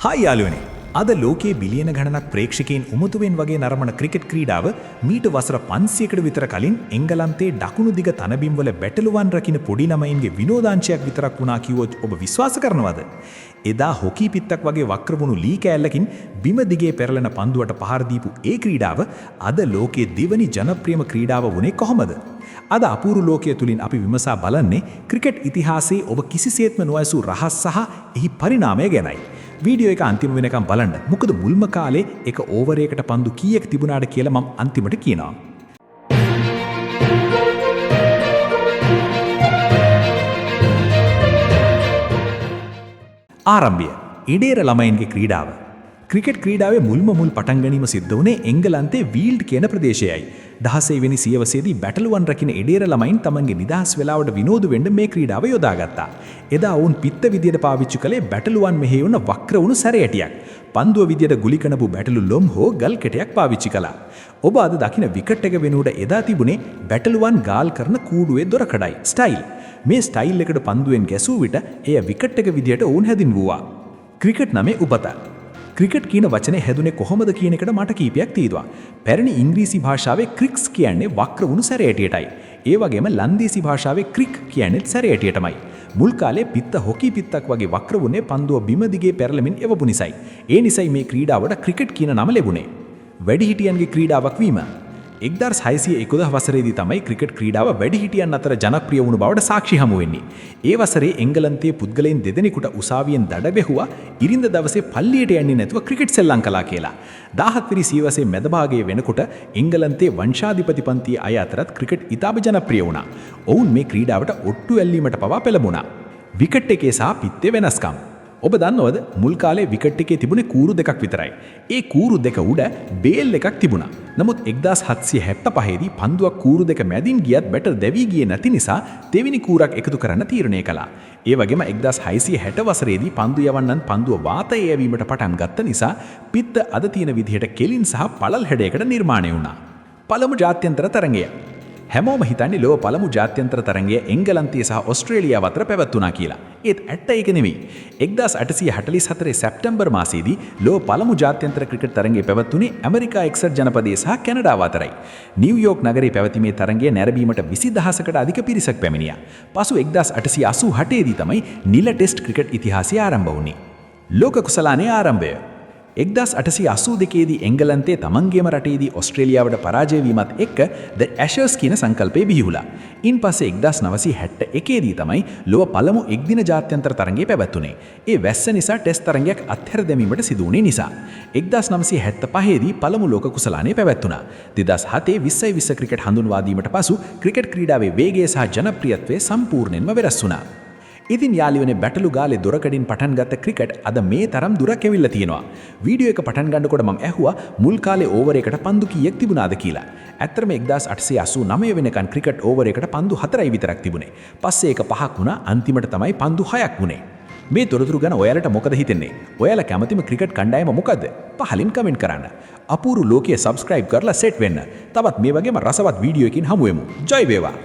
Hi යාළුවනේ, අද ලෝකයේ බිලියන ගණනක් ප්‍රේක්ෂකයින් උමතුවෙන් වගේ නරඹන ක්‍රිකට් ක්‍රීඩාව මීට වසර 500කට විතර කලින් එංගලන්තයේ දකුණු දිග තනබිම්වල බැටළුවන් රකින්න පොඩි ළමයින්ගේ විනෝදාංශයක් විතරක් වුණා කිව්වොත් ඔබ විශ්වාස කරනවද? එදා හොකී පිත්තක් වගේ වක්‍ර වුණු ලී කෑල්ලකින් බිම දිගේ පෙරලෙන පන්දුවට පහර දීපු ඒ ක්‍රීඩාව අද ලෝකයේ දෙවනි ජනප්‍රියම ක්‍රීඩාව වුණේ කොහොමද? අද අපූරු ලෝකය තුලින් අපි විමසා බලන්නේ ක්‍රිකට් ඉතිහාසයේ ඔබ කිසිසේත්ම නොඇසූ රහස් සහ එහි පරිණාමය ගැනයි. වීඩියෝ එක අන්තිම වෙනකම් බලන්න. මොකද මුල්ම කාලේ එක ඕවර් එකකට පන්දු කීයක් තිබුණාද කියලා මම අන්තිමට කියනවා. ආරම්භය, ඉඩේර ළමයින්ගේ ක්‍රීඩාව. ක්‍රිකට් ක්‍රීඩාවේ මුල්ම මුල් පටන් ගැනීම සිද්ධ වුණේ එංගලන්තයේ වීල්ඩ් කියන ප්‍රදේශයයි. 16 වෙනි සියවසේදී බැටළුවන් රකින්න ඉඩේර ළමයින් තමන්ගේ නිදහස් වෙලාවට විනෝද වෙන්න මේ ක්‍රීඩාව යොදාගත්තා. එදා ඔවුන් පිත්ත විදියට පාවිච්චි කළේ බැටළුවන් මෙහෙයවන වක්‍ර වුණු සැරයටියක්. පන්දුව විදියට ගුලි කනපු බැටළු ලොම් හෝ ගල් කෙටයක් පාවිච්චි කළා. ඔබ අද දකින විකට් එක වෙනුවට එදා තිබුණේ බැටළුවන් ගාල් කරන කූඩුවේ දොරකඩයි, ස්ටයිල්. මේ ස්ටයිල් එකට පන්දුවෙන් ගැසූ විට එය විකට් එක විදියට ඔවුන් හැඳින්වුවා. ක්‍රිකට් නමේ උපත. ක්‍රිකට් කියන වචනේ හැදුනේ කොහොමද කියන එකට මට කීපයක් තියෙනවා. පැරණි ඉංග්‍රීසි භාෂාවේ ක්‍රික්ස් කියන්නේ වක්‍ර වුණු සැරයටියටයි. ඒ වගේම ලන්දේසි භාෂාවේ ක්‍රික් කියන්නේ සැරයටියටමයි. මුල් කාලේ පිත්ත හොකී පිත්තක් වගේ වක්‍ර වුණේ පන්දුව බිම දිගේ පෙරලමින් එවපු නිසායි. ඒ නිසයි මේ ක්‍රීඩාවට ක්‍රිකට් කියන නම ලැබුණේ. වැඩිහිටියන්ගේ ක්‍රීඩාවක් වීම. 1611 වසරේදී තමයි ක්‍රිකට් ක්‍රීඩාව වැඩිහිටියන් අතර ජනප්‍රිය වුණු බවට සාක්ෂි හමු වෙන්නේ. ඒ වසරේ එංගලන්තයේ පුද්ගලයන් දෙදෙනෙකුට උසාවියෙන් දඩ ගැහුවා ඉරින්ද දවසේ පල්ලියට යන්නේ නැතුව ක්‍රිකට් සෙල්ලම් කළා කියලා. 17 වෙනි සියවසේ මැද භාගයේ වෙනකොට එංගලන්තයේ වංශාධිපති පන්තියේ අය අතරත් ක්‍රිකට් ඉතාම ජනප්‍රිය වුණා. ඔවුන් මේ ක්‍රීඩාවට ඔට්ටු ඇල්ලීමට පවා පෙළඹුණා. විකට් එකේ සහ පිත්තේ වෙනස්කම්. ඔබ දන්නවද, මුල් කාලේ විකට් එකේ තිබුණේ කූරු දෙකක් විතරයි. ඒ කූරු දෙක උඩ බේල් එකක් තිබුණා. නමුත් 1775 දී පන්දුවක් කූරු දෙක මැදින් ගියත් බැටර් දැවී ගියේ නැති නිසා දෙවෙනි කූරක් එකතු කරන්න තීරණය කළා. ඒ වගේම 1660 වසරේදී පන්දු යවන්නන් පන්දුව වාතයේ යැවීමට පටන් ගත්ත නිසා පිත්ත අද තියෙන විදිහට කෙලින් සහ පළල් හැඩයකට නිර්මාණය වුණා. පළමු ජාත්‍යන්තර තරඟය. හැමෝම හිතන්නේ ලොව පළමු ජාත්‍යන්තර තරඟය එංගලන්තය සහ ඔස්ට්‍රේලියාව අතර පැවැත්වුණා කියලා. ඒත් ඇත්ත ඒක නෙවෙයි. 1844 සැප්තැම්බර් මාසයේදී ලොව පළමු ජාත්‍යන්තර ක්‍රිකට් තරඟය පැවැත්වුණේ ඇමරිකා එක්සත් ජනපදයේ සහ කැනඩාව අතරයි. නිව්යෝක් නගරයේ පැවති මේ තරඟය නැරඹීමට 20,000කට අධික පිරිසක් පැමිණියා. පසු 1888 දී තමයි නිල ටෙස්ට් ක්‍රිකට් ඉතිහාසය ආරම්භ වුණේ. ලෝක කුසලානයේ ආරම්භය. 1882 දී එංගලන්තයේ තමන්ගේම රටේදී ඔස්ට්‍රේලියාවට පරාජය වීමත් එක්ක ද ඇෂර්ස් කියන සංකල්පය බිහි වුණා. ඉන්පස්සේ 1961 දී තමයි ලොව පළමු එක්දින ජාත්‍යන්තර තරඟය පැවැත්වුණේ. ඒ වැස්ස නිසා ටෙස්ට් තරඟයක් අත්හැර දැමීමට සිදු වුණේ නිසා. 1975 දී පළමු ලෝක කුසලානය පැවැත්වුණා. 2007 20 20 ක්‍රිකට් හඳුන්වා දීමට පසු ක්‍රිකට් ක්‍රීඩාවේ වේගය සහ ජනප්‍රියත්වය සම්පූර්ණයෙන්ම වෙනස් වුණා. ඉතින් යාළුවනේ, බැටළු ගාලේ දොරකඩින් පටන් ගත්ත ක්‍රිකට් අද මේ තරම් දුරක් ඇවිල්ලා තියෙනවා. වීඩියෝ එක පටන් ගන්නකොට මම ඇහුවා මුල් කාලේ ඕවර් එකට පන්දු කීයක් තිබුණාද කියලා. ඇත්තටම 1889 වෙනකන් ක්‍රිකට් ඕවර් එකට පන්දු 4යි විතරක් තිබුණේ. පස්සේ ඒක 5ක් වුණා. අන්තිමට තමයි පන්දු 6ක් වුණේ. මේ තොරතුරු ගැන ඔයාලට මොකද හිතෙන්නේ? ඔයාලා කැමතිම ක්‍රිකට් කණ්ඩායම මොකද්ද? පහලින් කමෙන්ට් කරන්න. අපූරු ලෝකය සබ්ස්ක්‍රයිබ් කරලා සෙට් වෙන්න. තවත් මේ වගේම රසවත් වීඩියෝ එකකින් හමු වෙමු. ජය වේවා!